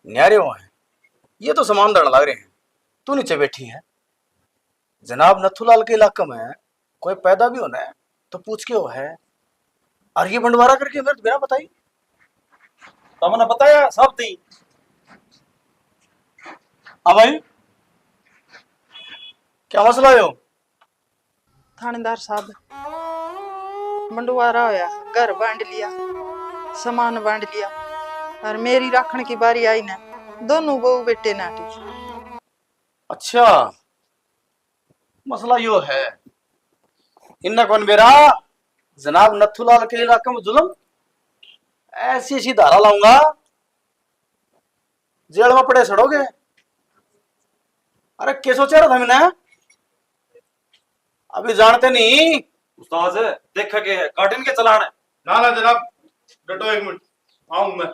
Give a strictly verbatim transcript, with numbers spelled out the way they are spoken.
न्यारे हो हैं, ये तो सामान धरण लग रहे हैं। तू नीचे बैठी है। जनाब नथुलाल के इलाके में कोई पैदा भी होना है तो पूछ के हो है। और ये बंटवारा करके मेरे तो बिना बताई। तमने बताया सब दी। हाँ भाई, क्या मसला हो? थानेदार साहब, बंटवारा होया, घर बांट लिया, सामान बांट लिया, और मेरी राखण की बारी आई ना, दोनों बहू बेटे नाटी। अच्छा, मसला यो है, इन्ना कौन बेरा, जनाब नथुलाल के इलाके में जुल्म, ऐसी ऐसी धारा लाऊंगा, जेल में पड़े सड़ोगे। अरे, के सोचा रहा था मैंने? अभी जानते नहीं। उस्ताद, देखा के है, काटन के चलान है। ना, ना जनाब, डटो एक मिनट, आऊं मैं।